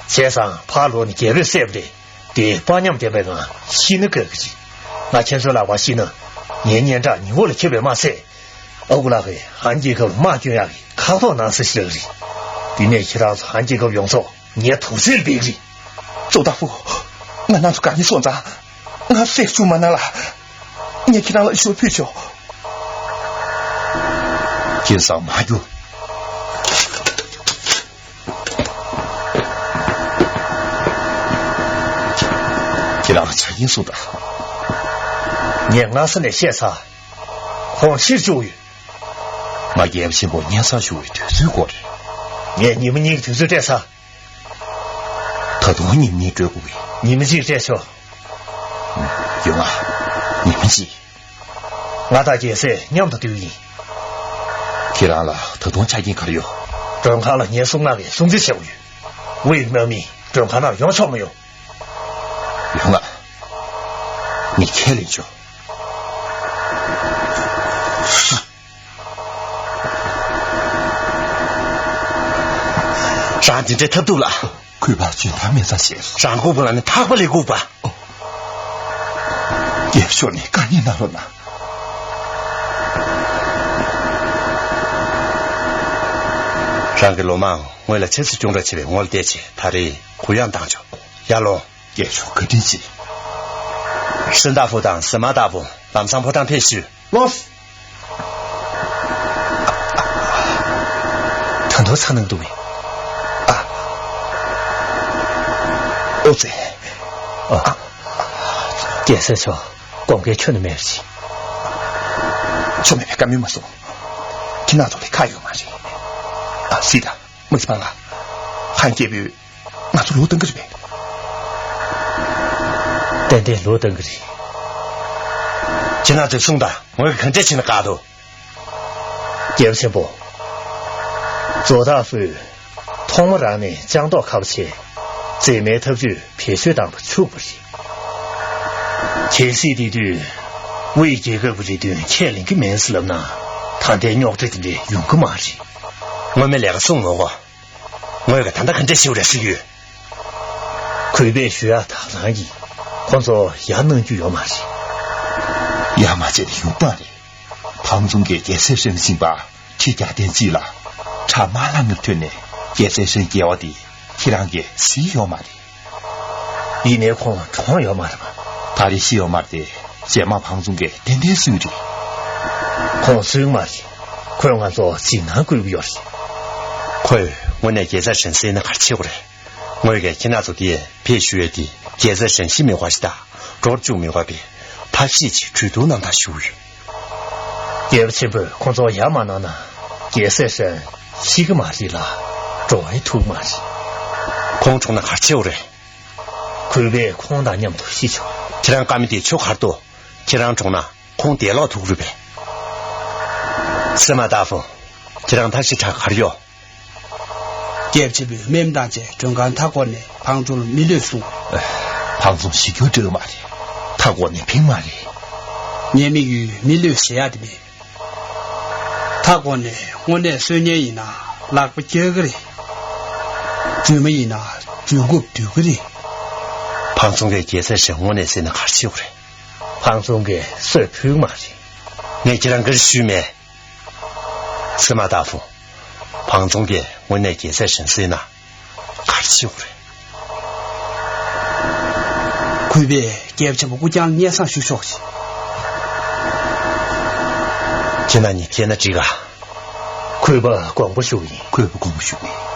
བྱས་ཙང་ཕར་ལོག་ནས་རྒྱལ་པོས་བསད་པ་རེད། དེ་དཔའ་ཉམས་ལྡན་པའི་ངང་ཤི་ན་དགའ་གི་རེད། ང་ཁྱེད་ཚོའི་ལག་པར་ཤི་ན་ངའི་སྙན་གྲགས་ཉི་འོག་ལ་ཁྱབ་པས་མ་ཚད། ཨ་ཁུ་ལགས་ཀྱིས་ཧན་རྒྱལ་ཁབ་ལ་དམག་སྐྱོན་ཡག་གི་ཁ་དོག་གནང་ས་ཞིག་ལབ་ཀྱི་རེད། དེ་ནས་ཁྱེད་རང་ཚོ་ཧན་རྒྱལ་ཁབ་ཡོངས་རྫོགས་ངའི་དུར་སའི་སྦས་ཀྱི་རེད། ཙོ་ཏ་ཧྥུ། ང་རང་ཚོ་དགའ་ཉེ་སོང་ཙང་། ང་བསད་བཅུག་མ་གནང་ལ། ངས་ཁྱེད་རང་ལ་ཞུ་ཕུལ་ཆོག་ཁྱེད་ཚང་མ་རྒྱུགས། ཁྱེད་རང་ཆ་རྐྱེན་སོང་ད། ངས་སྔ་ས་ནས་བཤད་ཚར། ཁོང་ཕྱིར་བཅུག་ཡོད། ང་རྒྱལ་པོ་ཆེན་པོ་སྙན་སེང་ཞུ་བའི་དུས་ཚོད་འགོར་རེད། ངས་ཉི་མ་གཉིས་ཀྱི་དུས་ཚོད་སྤྲད་ཚར། ད་དུང་ཉི་མ་གཉིས་སྤྲོད་དགོས་ཀྱི། ཉི་མ་གཅིག་སྤྲད་ཆོག་ཡོང་ང་། ཉི་མ་གཅིག་ང་དང་རྒྱལ་སྲས་མཉམ་དུ་སྡོད་ཡིན། ཁྱེད་རང་ལ་ད་དུང་ཆ་རྐྱེན་ག་རེ་ཡོད། མགྲོན་ཁང་ལ་ངའི་གསུང་ངག་གི་སྲུང་བརྩི་བྱེད་དགོས་ཡོད། དབུས་དམག་མི་མགྲོན་ཁང་ནང་ཡོང་ཆོག་མི་ཡོང་། ཡོང་ང་། ངས་ཁས་ལེན་ཆོག་རང་དེ་འདྲའི་ཐབས་སྡུག་ལ། གུས་པར་འཇོན་ཐང་མེད་ས་ཞེས། རང་ལྐུགས་པ་ལ་ནི་ཐག་པ་ལས་ལྐུགས་པ། རྒྱལ་མཆོག་ནས་བཀའ་ཉན་གནང་རོགས་གནང་། རང་གི་ལོ་མང་ངོས་ལ་ཆབ་སྲིད་སྐྱོང་གྲོགས་བྱེད་པའི་ངོ་ལ་བལྟས་བྱས་ད་རེས་གུ་ཡངས་བཏང་ཆོག་ཡར་ལོངས། རྒྱལ་མཆོག་བཀའ་དྲིན་ཆེ། སྲིན་ཏཱ་ཧྥུ་དང་སི་མ་ཏཱ་ཧྥུ་ལམ་སང་ཕོ་བྲང་ཕེབས་ཤོག་ལོས། ད་དུང་ཚ་ནང་འདུག་མེད། ཨ། ཨོ་ཙེ། ཨ། རྒྱལ་སྲས་མཆོག་དགོངས་འགལ་ཁྱོན་ནས་མེད་པ་ཞིག་ཆོ་མེད་པའི་བཀའ་མོལ་མ་གསུང་། ཁྱེད་རང་ཚོ་ལ་ཁག་ཡོད་མ་རེད། ཨ། སྲིད་དང་། དམག་སྤྱི་ཕང་ལགས། ཧན་རྒྱལ་པོས་ང་ཚོ་ལོག་བཏང་གི་རེད་པས། ཏན་ཏན་ལོག་བཏང་གི་རེད། ཁྱེད་རང་ཚོས་གསུངས་དང་། ངོས་ག་འདྲས་བྱས་ན་བཀག་འདུག་རྒྱལ་པོ་ཆེན་པོ། ཙོ་ཏཱ་ཧྥུས་ཐོག་མ་རང་ནས་སྤྱང་མདོག་ཁ་པོ་བྱས། མཛེས་མའི་ཐབས་ཇུས་བེད་སྤྱོད་བཏང་བ་འཕྱུགས་པ་རེད། གལ་སྲིད་དེ་དུས་དབུས་རྒྱལ་ཁབ་ཀྱི་རེ་འདུན་ཁས་ལེན་གྱི་མིན་ཟེར་ལབ་ན། ད་ལྟའི་རྙོག་དྲ་དེ་འདྲ་ཡོང་གི་མ་རེད། སྔོན་མའི་ལས་ཀ་གསུངས་མོད་གོ། ངོས་ཀྱིས་ད་ལྟ་ག་འདྲ་ཞིག་རེད་ཟེར་གྱི་ཡོད། གུས་པས་ཞུ་ཡག་དག་རང་ཡིན། ཁོ་ཚོ་ཡར་གནང་རྒྱུ་ཡོད་མ་རེད། ཡར་མ་བྱས་ན་ཡོང་སྤང་རེད། ཕང་ཙུང་གིས་རྒྱལ་སྲས་ཧྲན་ཕྱིན་པ་ཁྲི་བརྒྱ་སྟོང་གཅིག་ལ་ཁྲག་དམར་ལམ་ནས་ཐོན་ནས་རྒྱལ་སྲས་ཧྲན་རྒྱལ་བ་དེ་ཁྱེད་རང་གིས་གཟིགས་ཡོད་མ་རེད། ཡིན་ནའི་ཁོང་གྲོངས་ཡོད་མ་རེད་པ། ད་རེས་ཤི་ཡོད་མ་རེད་དེ། རྗེས་མ་ཕང་ཙུང་གིས་ཏན་ཏན་གསོན་རེད། ཁོང་གསོན་མ་རེད། ཁོས་ང་ཚོ་འཇིགས་སྣང་བསྐུལ་གྱི་ཡོད་རེད། ཁོས་དངོས་གནས་རྒྱལ་སྲས་ཧྲན་བསད་ན་ག་རེ་བྱེད་དགོས་རེད། ངོས་ཀྱིས་ཁྱེད་རང་ཚོ་འདིར་ཕེབས་ཞུ་ཡས་དེ་རྒྱལ་སྲས་ཧྲན་ཤི་མི་དགོས་ཤིག་དང་འགྲོར་བཅུག་མི་དགོས་པའི་ཐབས་ཤེས་ཅིག་གྲོས་བསྡུར་གནང་དང་ཞུ་ཡོད། རྒྱལ་པོ་ཆེན་པོས་ཁོང་ཚོ་ཡར་མ་གནང་ན་རྒྱལ་སྲས་ཧྲན་ཤི་གི་མ་རེད་ལ་འགྲོ་བའི་ཐུག་མ་རེད། ཁོང་གྲོངས་ན་ག་རེ་བྱེད་དགོས་རེད། གུས་པས་ཁོང་དང་མཉམ་དུ་ཤི་ཆོག་ཁྱེད་རང་བཀའ་མོལ་དེ་ཆོ་གར་ཏོ། ཁྱེད་རང་གྲོངས་ན་ཁོང་དེ་ལོག་ཐུག་རུས་པས། སེ་མ་ཏཱ་ཧྥུ། ཁྱེད་རང་ཐབས་ཤེས་དྲག་གར་ཡོད། རྒྱལ་པོ་ཆེན་པོས་མེ་མདའ་བྱས་མགྲོན་ཁང་མཐའ་སྐོར་ནས་ཕང་ཙུང་མི་གློད་གསུངས། ཕང་ཙུང་ཤི་རྒྱུ་འདྲ་མ་རེད། མཐའ་སྐོར་ནས་ཕིང་མ་རེད། ངའི་དམིགས་ཡུལ་མི་གློད་ཟེར་ཡག་དེ་མེད། མཐའ་སྐོར་ནས་དངོས་གནས་གསོད་ཉེན་ཡིན་ན་ལག་པ་རྒྱག་གི་རེད། སྒྲོལ་མ་ཡིན་ན་སྒྲོལ་དགོས་སྒྲོལ་གི་རེད། ཕང་ཚང་གིས་རྒྱལ་སྲས་ཞིག་དངོས་གནས་བསད་ན་ག་རེ་བྱེད་དགོས་རེད། ཕང་ཚང་གིས་གསོད་ཕོད་མ་རེད། ངས་ཁྱེད་རང་གིར་ཞུས་མེད། སེམས་མ་ད་ཕུ། ཕང་ཚང་གིས་དངོས་གནས་རྒྱལ་སྲས་ཞིག་བསད་ན། གར་ཆེ་བ་རེད། གུས་པས་རྒྱལ་ཆེན་པོ་སྐུ་རྐྱང་སྙན་སེང་ཞུ་ཆོག་ཅིག་ཁྱེད་རྣམ་གཉིས་ཐད་ན་འགྲིག་ག་གུས་པ་དགོངས་པ་ཞུ་གི་ཡིན། གུས་པ་དགོངས་པ་ཞུ་གི་ཡིན།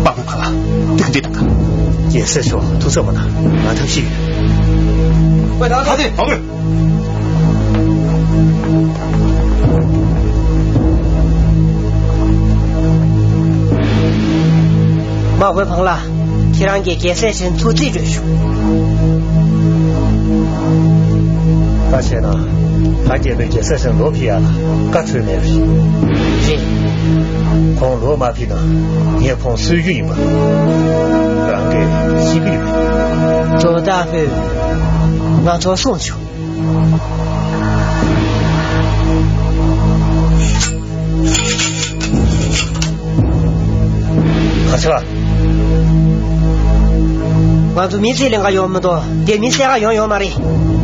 པ་ཀུན་ཁ་ལ་ཏིག་ཏིག་དང་། རྒྱལ་སྲས་མཆོག་ཐུགས་ཚབ་པ་དང་ང་ཐབས་ཤེས་ཡོད། ཨོ་ད་ད་དེ་ཨོ་ཀེ། དམག་དཔོན་ཕང་ལ། ཁྱེད་རང་གིས་རྒྱལ་སྲས་ཆེན་ཐུགས་རྩིས་སྤྲོད་ཞུ། ད་བྱས་ན། ད་རྒྱལ་པོས་རྒྱལ་སྲས་ཆེན་ལོག་ཕེབས་ཡ་ལ་བཀའ་འཁྲོལ་མེད་པ་རེད། རེད། ཁོང་ལོག་མ་ཕེབས་ན་ངས་ཁོང་གསོད་རྒྱུ་ཡིན་པ། རང་གིས་ཤེས་ཀྱི་ཡོད་པས། ཇོ་བདག་པོས་ང་ཚོར་གསུངས་བྱུང་། ག་ཆ། ང་ཚོ་མི་ཚེ་ལེན་ག་ཡོང་མི་འདུག་དེ་མི་བསད་ག་ཡོང་ཡོང་མ་རེད།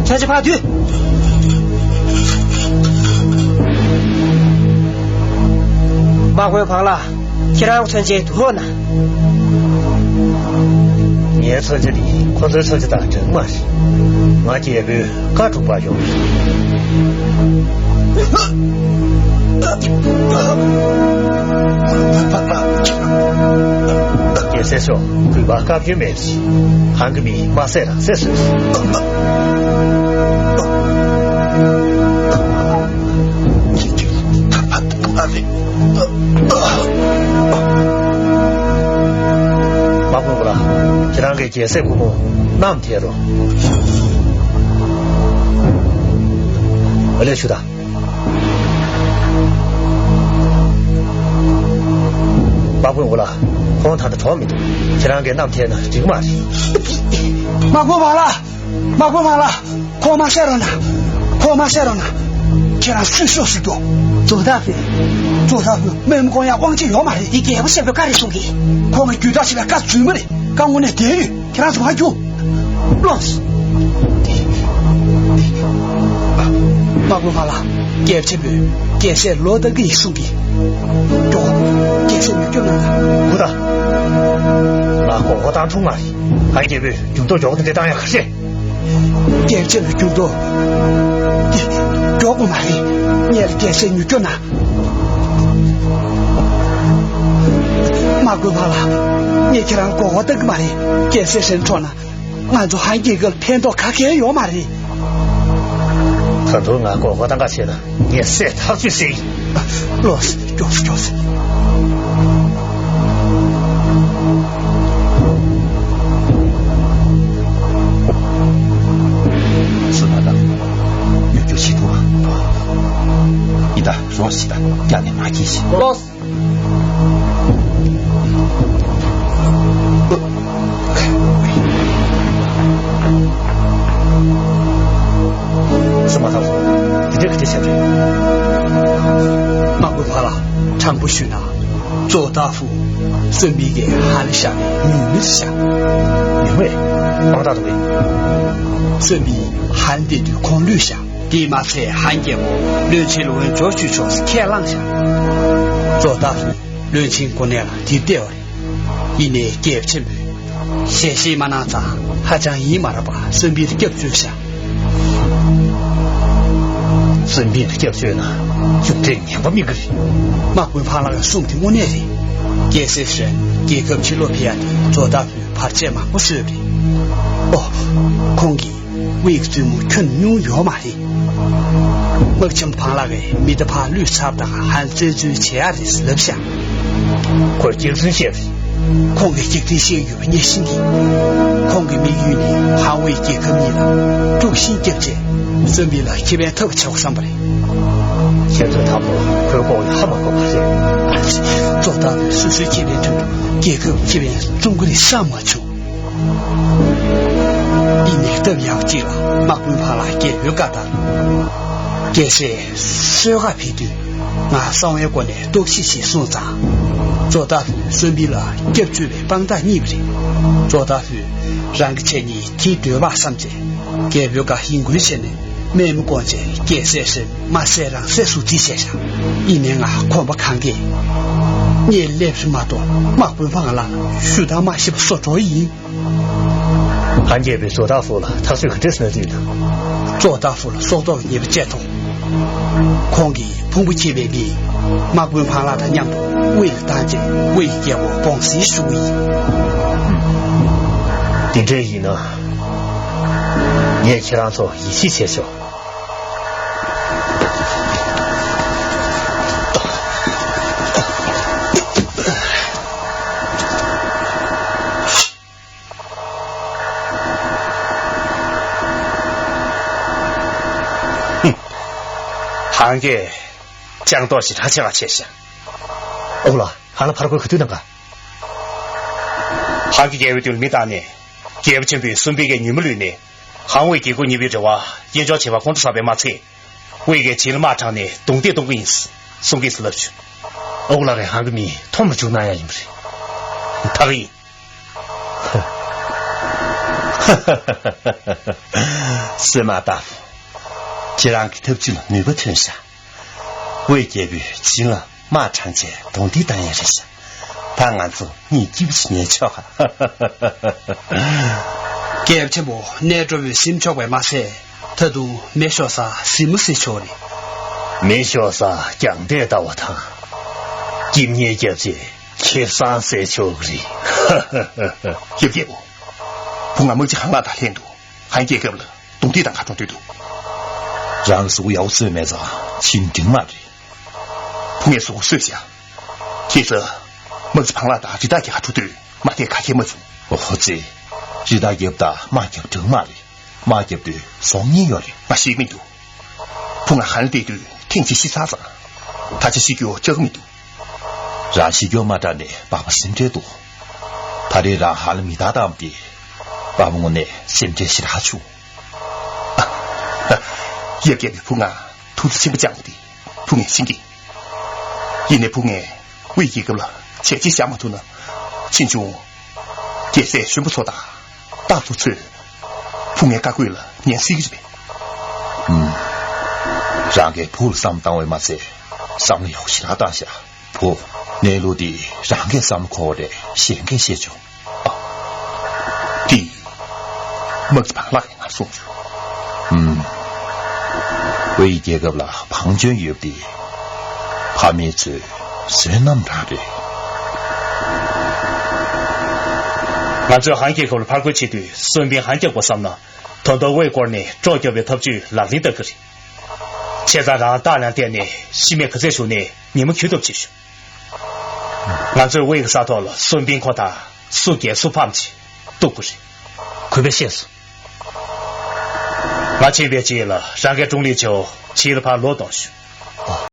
ཁྱོད་ཚོ་ཕར་སྡོད། དམག་དཔོན་ཕང་ལ། ཁྱེད་རང་མཚོན་ཆ་དུ་ཧོ་ན། ངའི་མཚོན་ཆ་འདི་ཁོ་ཚོའི་མཚོན་ཆ་དང་འདྲ་གི་མ་རེད། ང་རྒྱལ་པོའི་བཀའ་སྒྲུབ་པར་ཡོང་། རྒྱལ་སྲས་མཆོག་གུས་པ་བཀའ་བཀྱོན་མེད་ཅིང་། གང་གི་མི་མ་བསད་རང་བསད་སོང་། དམག་དཔོན་པོ་ལགས། ཁྱེད་རང་གི་རྒྱལ་སྲས་སྐུ་ངོ་མནའམ་ཐེལ་རོ། ཨ་ལས་ཞུ་དང་། དམག་དཔོན་པོ་ལགས། ཁོང་ད་ལྟ་གྲོངས་མི་འདུག་ཁྱེད་རང་གིས་མནའམ་ཐེལ་ན་འགྲིག་མ་རེད། དམག་དཔོན་པོ་ལགས། དམག་དཔོན་པོ་ལགས། ཁོང་མ་བསད་རོགས་གནང་། ཁོང་མ་བསད་རོགས་གནང་། ཁྱེད་རང་སུས་ཤོག་ཟེར་འདུག་ཇོ་བདག་པོས། ཇོ་བདག་པོས་མེ་མོ་ཀོང་ཡང་དབང་ཆེ་ཡོད་མ་རེད། འདི་རྒྱལ་པོ་ཆེན་པོས་བཀའ་རེད་གསུང་གི། ཁོང་གིས་རྒྱུད་བདག་ཆེ་བའི་བཀའ་བརྫུན་མ་རེད། བཀའ་དངོས་གནས་བདེན་ཡོད། ཁྱེད་རང་ཚོ་མ་རྒྱུག་ལོས། དམག་དཔོན་ཕང་ལ། རྒྱལ་པོ་ཆེན་པོས་རྒྱལ་སྲས་ལོག་ལྟ་གི་ཡིན་གསུང་གི། མགྱོགས། རྒྱལ་སྲས་མྱུར་སྐྱོབ་གནང་དང་། འུ་ད། ང་ཁོ་ཁོ་དང་འཁྲུག་མ་རེད། ང་རྒྱལ་པོས་འགྱུར་ལྡོག་མགྱོགས་དེ་འདྲ་བཏང་ཡག་ག་རེ། རྒྱལ་ཆེན་པོའི་འགྱུར་ལྡོག་འདི་མགྱོགས་པོ་མ་རེད། ངས་རྒྱལ་སྲས་མྱུར་སྐྱོབ་གནང་། དམག་དཔོན་ཕང་ལ། ངས་ཁྱེད་རང་མགོ་སྐོར་གཏང་གི་མ་རེད། རྒྱལ་སྲས་ཧྲན་འཕྲོག་ན། ང་ཚོ་ཧན་རྒྱལ་ཁབ་ལ་ཕན་ཐོགས་ག་གེ་ཡོད་མ་རེད། ད་དུང་ང་མགོ་སྐོར་གཏང་ག་བྱས་ན་ངས་བསད་ཐག་ཆོད་ཟེར་ཡིན། ལོས། མགྱོགས་སེ་མགྱོགས་སེ། སུ་ན་དང་། མྱུར་སྐྱོབ་བྱེད་ཐུབ་ཨ། ཡིན་ད་རོགས་ཤིག་དང་རྒྱ་ནས་མ་སྐྱེས་ཤིག་ལོས། སེམས་མ་ཐག་སོང་། འདི་འདྲ་གི་འདྲ་བྱས་རེད། དམག་དཔོན་ཕང་ལ། དྲང་པོ་ཞུས་ན། ཇོ་བདག་པོ་གསོན་པོ་གིས་ཧན་ལ་བཞག་པའི་ཉུང་མི་རེད་ཤག་ཉུང་མི་རེད། དཔང་རྟགས་འདུག་གས། གསོན་པོས་ཧན་བསྡད་དུས་ཁོང་བློས་བཞག་དེས་མ་ཚད་ཧན་རྒྱལ་པོ་བློན་ཆེན་ལ་འོས་སྦྱོར་བྱེད་ཆོག་ཟེར་ཁས་བླངས་བཞག་ཇོ་བདག་པོས་བློན་ཆེན་གོ་གནས་ལ་དེབ་བསྡད་པ་རེད། ཡིན་ནའི་རྒྱལ་པོ་ཆེན་པོས་ཞལ་བཞེས་མ་གནང་ཙང་ཧ་ཅང་ཡིད་མ་རངས་པར་གསོན་པོ་ལ་སྐྱབས་བཅོལ་བཞག་གསོན་པོ་ལ་སྐྱབས་བཅོལ་ན་མཇུག་འབྲས་ངན་པ་སྨིན་གི་རེད། དམག་དཔོན་ཕང་ལ་གིས་གསུངས་དེ་དངོས་གནས་རེད། རྒྱལ་སྲས་ཧྲན་རྒྱལ་ཁབ་ཕྱིར་ལོག་ཕེབས་ཡ་དེ་ཇོ་བདག་པོས་བར་ཆད་མང་པོ་བཟོས་པ་རེད། ཨོ། ཁོང་གིས་དབུས་ཀྱི་བཙུན་མོ་ཁྱོན་ནས་བསྙུང་ཡོད་མ་རེད། དམག་ཆེན་པོ་ཕང་ལ་གིས་མི་དེ་ཕར་བློས་ཚར་དང་ཧན་བཙན་འཛུལ་བྱེད་ཡ་རེད་ལབ་ཤག་ཁོས་སྐྱག་རྫུན་བཤད་པ་རེད། ཁོང་གིས་སྐྱག་རྫུན་བཤད་ཡོད་པ་ངས་ཤེས་ཀྱི། ཁོང་གི་དམིགས་ཡུལ་ནི་ཧན་ཝེ་རྒྱལ་ཁབ་གཉིས་ལ་དཀྲུག་ཤིང་བརྒྱབ་རྗེས་གསོན་པོ་ལ་ཁེ་ཕན་ཐོབ་པ་བྱེད་དགོས་བསམ་པ་རེད། ཁྱེད་ཚོ་དང་པོ་བོད་ཁོག་ཡ་ཧ་མ་གོ་བ་རེད། ཙོ་ཏ་ཕུ་སོ་སོའི་ཁེ་ཕན་དོན་དུ་རྒྱལ་ཁབ་ཁེ་ཕན་བཙོང་གི་རེད་བསམ་མ་བྱུང་། ཡིན་ནའི་སྟབས་ཡག་ཅིག་ལ་དམག་དཔོན་ཕང་ལ་རྒྱལ་པོའི་བཀའ་ལྟར། རྒྱལ་སྲས་གསོལ་ཁ་ཕེབས་དུས་ང་གསང་བའི་སྒོ་ནས་རྟོག་ཞིབ་ཞིག་སོང་ཙང་། ཙོ་ཏ་ཕུ་གསོན་པིན་ལ་སྐྱབས་བཅོལ་བའི་དཔང་རྟགས་རྙེད་པ་རེད། ཙོ་ཏ་ཕུས་རང་གི་ཆ་རྙིང་ཁྱིའི་སྒྲོལ་མ་བསམ་རྗེས་རྒྱལ་པོའི་བཀའ་ཡིན་ཁུལ་བྱས་ནས་སྨན་མི་དཀོན་ཆེ་རྒྱལ་སྲས་སེམས་མ་སྲས་རང་སྲས་སུ་རྩིས་བྱས་བཞག་ཡིན་ནའི་ང་ཁོམ་པ་གང་གས་གཉིད་སླེབས་སུ་མ་གཏོགས་དམག་དཔོན་ཕང་ལ་ཞུ་དག་མ་ཤེས་པ་སོ་འགྲོ་ཡིན། ཧན་རྒྱལ་པོས་ཙོ་ཏ་ཕུ་ལ་ཐག་གཅོད་ག་འདྲས་གནང་རྩིས་དང་། ཙོ་ཏ་ཕུ་ལ་སྲོག་ཐོག་གི་ཉེས་པ་བཅད་ཐོག་ཁོང་གིས་ཕུང་པོ་ཁྱེར་བའི་མི་དམག་དཔོན་ཕང་ལ་དང་མཉམ་དུ་དབུས་ལ་བཏང་རྗེས་དབུས་ཀྱི་རྒྱལ་པོ་དགོངས་སེལ་ཞུ་གི་ཡིན། དེ་འདྲས་ཡིན་ན། ངས་ཁྱེད་རང་ཚོ་ཡིད་ཆེས་བྱས་ཆོག་ཧང་གིས་ཅང་ཏོག་ཞིག་གྲ་ཆེ་བ་བྱས་ཤག་ཨོ་ལ། ཧང་ལ་ཕར་རྒོལ་ག་དུས་གནང་ག་ཧང་གིས་རྒྱལ་པོའི་མདུན་ལ་མི་བཏང་ནས། རྒྱལ་པོ་ཆེན་པོས་གསོན་པིན་གྱི་ཉིན་མོ་ལུས་ནས། ཧང་དབུས་རྒྱལ་ཁབ་གཉིས་པོའི་འབྲེལ་བ་དབྱེ་འབྱོར་བྱེད་པ་ཁོང་ཁྲོ་ཟ་བའི་མ་ཚད། དབུས་ཀྱི་བྱེས་ལ་དམག་དྲངས་ནས་རྡུང་རྡེག་གཏོང་གི་ཡིན། གསུང་གིས་ལབ་བྱུང་། ཨོ་ལགས་ཀྱིས་ཧང་གི་མི་འཐོམ་ལ་འཇུག་གནང་ཡ་ཡིན་པ་རེད། ད་གི་ཡིན། སེ་མ་ཏ། ཁྱེད་རང་གི་ཐབས་ཇུས་ལ་ནུས་པ་ཐོན་ཤག་དབུས་རྒྱལ་པོས་བྱིན་ལ་དམག་དྲངས་བྱས་གདོང་ཐིག་བཏང་ཡ་རེད་ཤག་ད་ང་ཚོ་གཉིད་སྐྱིད་པོ་ཞིག་ཉལ་ཆོག་ག་རྒྱལ་པོ་ཆེན་པོ་གནས་སྤྲོ་བོས་ཟིན་ཆོག་པས་མ་ཟད། ད་དུང་མེ་ཤོར་ས་ཟིན་མོ་ཟིན་ཆོག་རེད། མེ་ཤོར་ས་རྒྱང་བསྒྲད་ལྟ་བ་དང་། སྐྱིབ་ཉལ་རྒྱབ་ཅེས་ཁེ་བཟང་ཟེར་ཆོག་གི་རེད། ཡབ་རྒྱལ་པོ། བུ་ང་དམག་སྤྱི་ཧང་ལགས་དང་ལྷན་དུ་ཧན་རྒྱལ་ཁབ་ལ་རྡུང་རྡེག་དང་ག་འགྲོ་འདོད་འདུག་རང་གཟུགས་ཡག་པོ་བཟོས་མེད་ཙང་ཕྱིན་འགྲིག་མ་རེད། བུ་ངས་གཟུགས་པོ་གསོས་བཞག་ཁྱེད་ཚོ་དམག་སྤྱི་ཕང་ལགས་དང་རི་དྭགས་རྒྱལ་ཁ་འགྲོ་དུས་དམག་སྡེ་ཁ་ཁྱེར་མ་བྱུང་། ཨོ་ཙི། རི་དྭགས་རྒྱབ་དང་དམག་རྒྱབ་འགྲིག་མ་རེད། དམག་རྒྱབ་དུས་ཟོག་གཉིས་ཡོད་རེད། ང་ཤེས་མི་འདུག་བུ་ང་ཧན་ལ་བསྡད་དུས་ཐེངས་གཅིག་ཤི་ཚར་ཙང་། ད་ཆ་ཤི་རྒྱུ་ཆགས་ཀྱི་མི་འདུག་རང་ཤི་རྒྱུ་མ་དྲག་ནས་པ་ཕ་སེམས་ཁྲལ་འདུག་ད་རེས་རང་ཧ་ལ་མི་རྟག་བཏང་སྟེ། པ་ཕ་དངོས་གནས་སེམས་ཁྲལ་ཞེ་དྲག་བྱུང་། ཡབ་རྒྱལ་པོས་བུ་ང་ཐུགས་རྗེ་ཆེན་པོ་བཅངས་པ་དེ་བུ་ངས་ཤེས་ཀྱི། ཡིན་ནའི་བུ་ངས་དབུས་རྒྱལ་ཁབ་ལ་བྱས་རྗེས་བཞག་མ་ཐུབ་ན། ཕྱིས་འབྱུང་རྒྱལ་སྲས་གཞོན་པ་ཚོ་དང་སྟག་ཚོ་ཚོས་བུ་ངའི་བཀའ་བཀོད་ལ་ཉན་སྲིད་ཀྱི་རེད་པས། ཨུམ། རང་གིས་བུ་ལ་བསམ་བཏང་བས་མ་ཚད་བསམ་བློ་ཡག་པོ་ཞེ་དྲག་བཏང་ཤག་བུ། གནས་ལུགས་འདི་རང་གིས་བསམ་བློ་འཁོར་བ་རེད། གཞན་གྱིས་ཤེས་ཆོག་དེ་དམག་སྤྱི་བང་ལགས་ཀྱིས་ང་གསུངས་བྱུང་། ཨུམ། དབུས་རྒྱལ་ཁབ་ལ་བང་མཛོད་ཡོད་པ་དེ་ཕ་མེས་ཚོའི་བསོད་ནམས་རང་རེད། ང་ཚོས་ཧན་རྒྱལ་ཁབ་ལ་ཕར་རྒོལ་བྱེད་དུས་གསོན་པིན་ཧན་རྒྱག་དགོས་བསམ་ན། ད་དུང་དབུས་བསྐོར་ནས་སྲོག་སྐྱོབ་པའི་ཐབས་ཇུས་ལག་ལེན་བསྟར་གྱི་རེད། བྱས་ཙང་རང་སྟག་ལ་བརྟེན་ནས་ཤི་རྨས་ག་ཚད་བྱུང་ནའི་ཉིན་མོ་འཁྱོལ་ཐབས་བྱེད་ཤོག་ང་ཚོས་དབུས་ཀྱི་ས་ཐོག་ལ་གསོན་པིན་ཁོ་ཐག་སུ་རྒྱལ་སུ་ཕམ་ཅིག་གཏུག་དགོས་རེད། གུས་པས་ཤེས་སོང་། ང་ཕྱིན་པའི་རྗེས་ལ་རང་གི་དྲུང་ལས་ཆོག་ཕྱི་ལ་ཕར་ལོག་གཏོང་ཤོག